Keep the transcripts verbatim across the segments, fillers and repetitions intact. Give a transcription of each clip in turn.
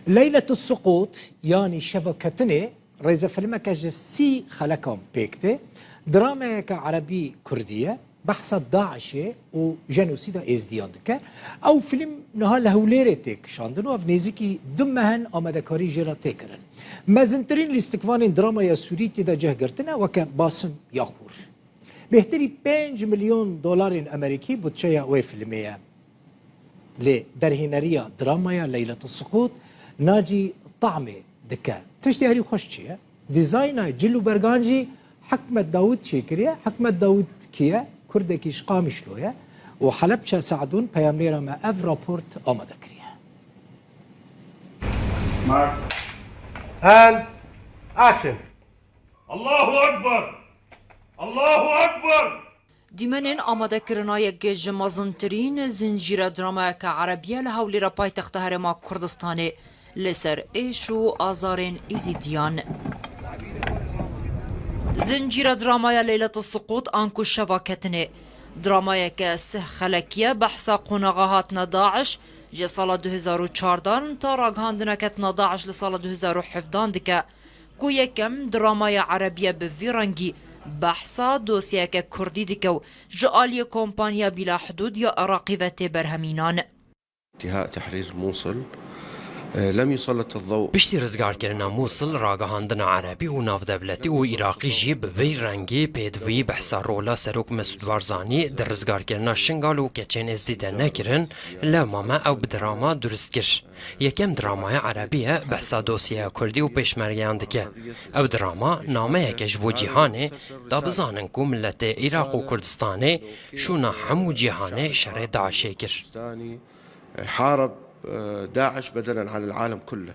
Leyletus Suqût, yanî Şeva Ketinê, rêzefîlmeke ji sî xelekan pêk tê. Drameyeke erebî kurdî ye. Behsa DAIŞê û jenosîda Êzdiyan dike. Ew fîlm niha li Hewlêrê tê kişandin û ev nêzîkî du meh in amadekarî jê re tê kirin. Mezintirîn lîstikvanên dramaya Sûrî tê de cih girtine, weke Basim Yaxûr. Bêhtirî pênc milyon dolarên Amerîkî budçeya wê fîlmê ye. Lê derhêneriya dramaya Leyletu Sukût Nacî Tamê dike. Tiştê herî xweş çi ye? Dîzayna cil û bergan jî Hikmet Dawûd çêkiriye. Hikmet Dawûd kî ye? Kurdekî ji Qamişlo ye û Helebçe Se'dûn peyamnêra me ev raport amade kiriye. Mark. And action. Allahu Ekber! Allahu Ekber! Dîmenên amadekirina yekê ji mezintirîn zincîre dramayeke erebî ye li Hewlêra paytexta Herêma Kurdistanê li ser êş û azarên Êzîdiyan. Zincîre dramaya Leylet Siqût anku Şeva Ketinê. Dramayeke sih xelekî ye, behsa qonaxa hatina DAIŞ ji sala du hezar û çardan ta ragihandina ketina DAIŞ li sala du hezar û hevdan dike. Ku yekem dramaya erebîye bi vî rengî behsa dosyeyeke kurdî dike û ji aliyê kompaniya Bîla Hidûd ya Iraqî ve tê berhemînan. انتهاء تحرير موصل، آه، لم يسلط الضوء. Piştî rizgarkirina Mûsil, ragihandina erebî û navdewletî û Iraqî jî bi vî rengî pêdivî behsa rola Serok Mesûd Barzanî di rizgarkirina Şingal û keçên Êzdî de nekirin, lewma me ew bi drama durust kir. Yekem dramaya erebî ye, behsa dosyeya kurdî û pêşmergeyan dike. Ev drama nameyeke ji bo cîhanê, da bizanin ku miletê Iraq û Kurdistanê şûna hemû cîhanê şerê DAIŞê kir. حارب، آه، داعش بدلا عن العالم كله.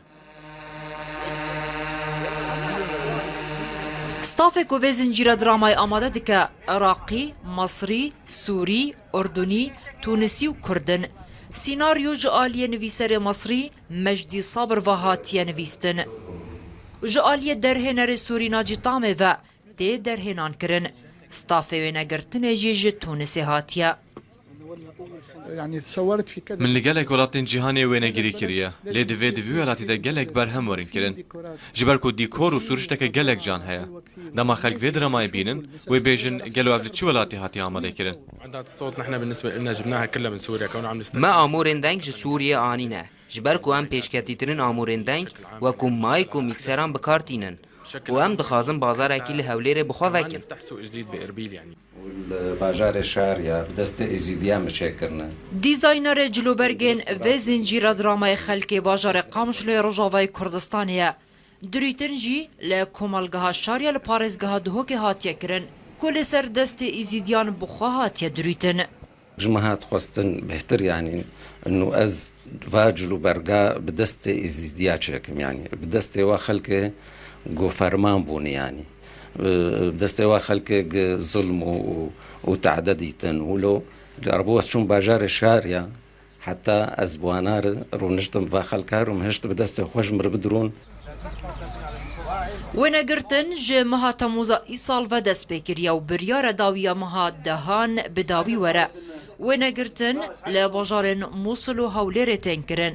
Stafê ku vê zincîre dramayê amade dike, Iraqî, Misrî, Sûrî, Urdunî, Tunisî û Kurd in. Sînaryo ji aliyê nivîserê Misrî Mecdî Sabir ve hatiye nivîstin. Ji aliyê derhênerê Sûrî Nacî Tamê ve tê derhênan kirin. Stafê wênegirtinê jî ji Tunisê hatiye. Min li gelek welatên cîhanê wênegirî kiriye, lê divê di vî welatî de gelek berhem werin kirin. Ji ber ku dîkor û sûrişteke gelek can heye. Dema xelk vê dramayê bînin, wê bêjin gelo ev li çi welatî hatiye amadekirin? Me amûrên deng ji Sûriyê anîne, ji ber ku em pêşketîtirîn amûrên deng wekû mayk û mîkseran bi kar tînin û em dixwazin bazarekî li Hewlêrê bi xwe vekin. Li bajarê Şariya bi destê Êzîdiya me çêkirine. Dîzaynerê cilûbergên vê zincîra dramayê xelkê bajarê Qamişloyê Rojavayê Kurdistanê ye. Dirûtin jî li komelgeha Şariya li parêzgeha Duhokê hatiye kirin, ku li ser destê Êzîdiyan bi xwe hatiye dirûtin. Ji min hat xwestin bêhtir, yanî, inu ez va cilûberga bi destê Êzîdiya çêkim, yanî, bi destê wa xelkê ku ferman bûne, yanî, bi destê wa xelkê ku zulm û, û, û tade dîtin. Wilo, ji bo ez çûm bajarê Şariya, heta ez bi wana re rûniştim va xelka re û min hişt bi destê xwe ji min re bidirûn. Wênegirtin ji meha Temûza îsal ve dest pê kiriye û biryar e dawiya meha dehan bi dawî were. Wênegirtin li bajarên Mûsil û Hewlêrê tên kirin.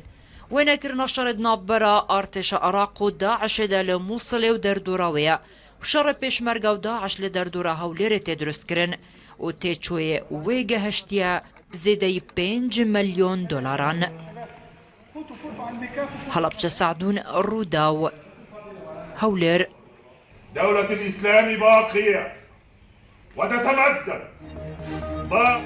Wênekirina şerê di navbera artêşa Iraq û DAIŞê de li Mûsilê û derdora wê ye. Şerê pêşmerge û DAIŞ li derdora Hewlêrê tê durustkirin û têçoyê wê gehiştiye zêdeyî pênc milyon dolaran. Helapçe Sadûn, Rûdaw, Hewlêr. دولة الإسلام باقية وتتمدد. با-